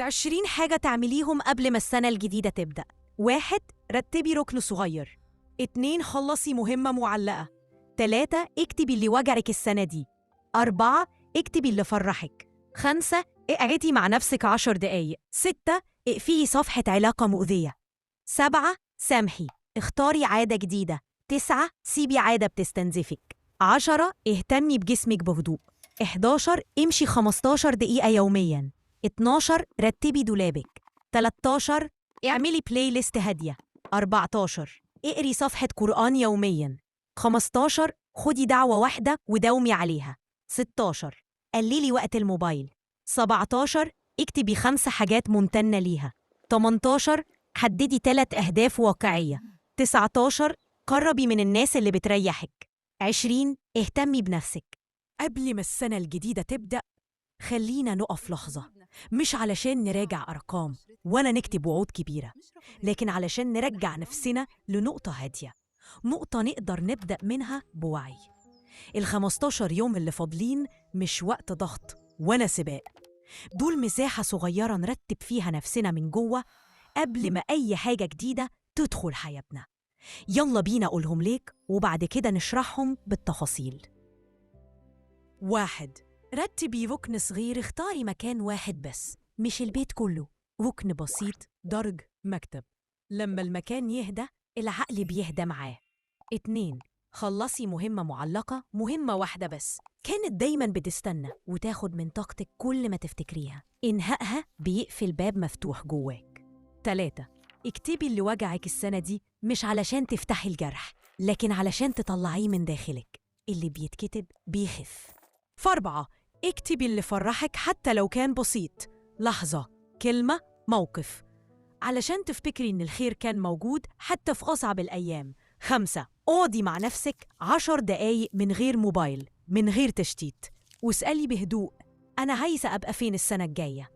20 حاجة تعمليهم قبل ما السنة الجديدة تبدأ. 1، رتبي ركن صغير. 2، خلصي مهمة معلقة. 3، اكتبي اللي وجعك السنة دي. 4، اكتبي اللي فرحك. 5، اقعدي مع نفسك 10 دقايق. 6، اقفلي صفحة علاقة مؤذية. 7، سامحي، اختاري عادة جديدة. 9، سيبي عادة بتستنزفك. 10، اهتمي بجسمك بهدوء. 11، امشي 15 دقيقة يومياً. 12، رتبي دولابك. 13، اعملي playlist هادية. 14، اقري صفحة قرآن يومياً. 15، خدي دعوة واحدة وداومي عليها. 16، قللي وقت الموبايل. 17، اكتبي 5 حاجات ممتنة ليها. 18، حددي 3 أهداف واقعية. 19، قربي من الناس اللي بتريحك. 20، اهتمي بنفسك. قبل ما السنة الجديدة تبدأ خلينا نقف لحظة، مش علشان نراجع أرقام ولا نكتب وعود كبيرة، لكن علشان نرجع نفسنا لنقطة هادية، نقطة نقدر نبدأ منها بوعي. ال15 يوم اللي فاضلين مش وقت ضغط ولا سباق، دول مساحة صغيرة نرتب فيها نفسنا من جوه قبل ما أي حاجة جديدة تدخل حياتنا. يلا بينا أقولهم ليك وبعد كده نشرحهم بالتفاصيل. 1، رتبي ركن صغير، اختاري مكان واحد بس، مش البيت كله، ركن بسيط، درج، مكتب. لما المكان يهدى العقل بيهدى معاه. 2، خلصي مهمة معلقة، مهمة واحدة بس كانت دايماً بتستنى وتاخد من طاقتك كل ما تفتكريها، إنهائها بيقفل باب مفتوح جواك. 3، اكتبي اللي وجعك السنة دي، مش علشان تفتحي الجرح، لكن علشان تطلعيه من داخلك. اللي بيتكتب بيخف. 4، اكتبي اللي فرحك حتى لو كان بسيط، لحظة، كلمة، موقف، علشان تفتكري إن الخير كان موجود حتى في أصعب الأيام. 5، اقعدي مع نفسك 10 دقايق من غير موبايل، من غير تشتيت، واسألي بهدوء: أنا عايزة أبقى فين السنة الجاية؟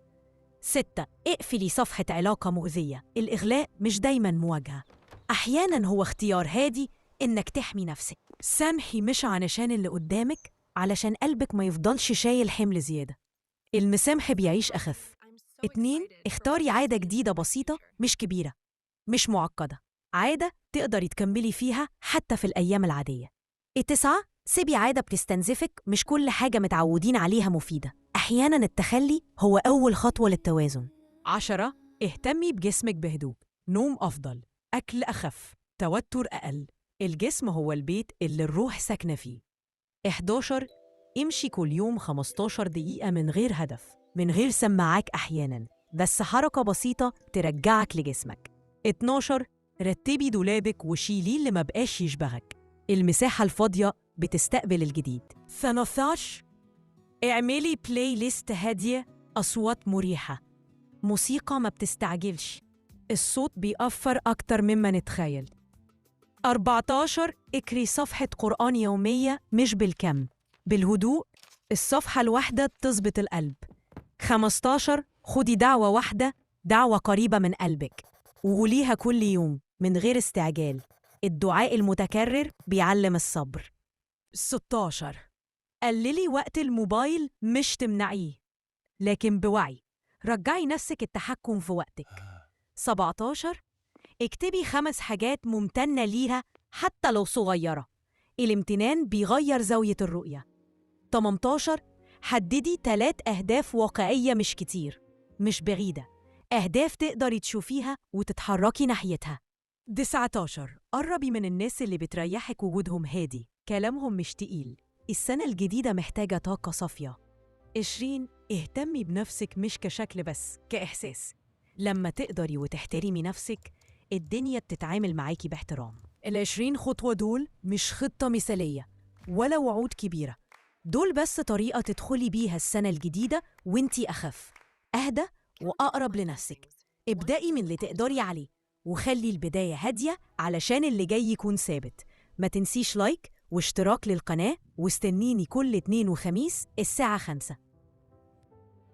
6، اقفلي صفحة علاقة مؤذية. الإغلاق مش دايماً مواجهة، أحياناً هو اختيار هادي إنك تحمي نفسك. سامحي مش علشان اللي قدامك، علشان قلبك ما يفضلش شايل حمل زيادة. المسامح بيعيش أخف. 2، اختاري عادة جديدة بسيطة، مش كبيرة، مش معقدة، عادة تقدري تكملي فيها حتى في الأيام العادية. 9، سيبي عادة بتستنزفك، مش كل حاجة متعودين عليها مفيدة، أحياناً التخلي هو أول خطوة للتوازن. 10، اهتمي بجسمك بهدوء، نوم أفضل، أكل أخف، توتر أقل. الجسم هو البيت اللي الروح ساكنة فيه. 11، امشي كل يوم 15 دقيقة من غير هدف، من غير سماعات أحياناً، بس حركة بسيطة ترجعك لجسمك. 12، رتبي دولابك وشيليه اللي ما بقاش يشبهك، المساحة الفاضية بتستقبل الجديد. 13، اعملي playlist هادية، أصوات مريحة، موسيقى ما بتستعجلش، الصوت بيأثر أكتر مما نتخيل. 14، اقري صفحة قرآن يومية، مش بالكم، بالهدوء، الصفحة الواحدة بتظبط القلب. 15، خدي دعوة واحدة، دعوة قريبة من قلبك، وقوليها كل يوم من غير استعجال. الدعاء المتكرر بيعلم الصبر. 16، قللي وقت الموبايل، مش تمنعيه، لكن بوعي، رجعي نفسك التحكم في وقتك. 17، اكتبي 5 حاجات ممتنة ليها حتى لو صغيرة، الامتنان بيغير زاوية الرؤية. 18، حددي 3 أهداف واقعية، مش كتير، مش بعيدة، أهداف تقدري تشوفيها وتتحركي ناحيتها. 19، قربي من الناس اللي بتريحك، وجودهم هادي، كلامهم مش تقيل. السنة الجديدة محتاجة طاقة صافية. 20، اهتمي بنفسك مش كشكل بس، كإحساس. لما تقدري وتحترمي نفسك الدنيا بتتعامل معاكي باحترام. 20 خطوة دول مش خطة مثالية ولا وعود كبيرة، دول بس طريقة تدخلي بيها السنة الجديدة وانتي أخف، أهدى، وأقرب لنفسك. ابدأي من اللي تقدري عليه، وخلي البداية هادية علشان اللي جاي يكون ثابت. ما تنسيش like واشتراك للقناة، واستنيني كل 2 وخميس الساعة 5.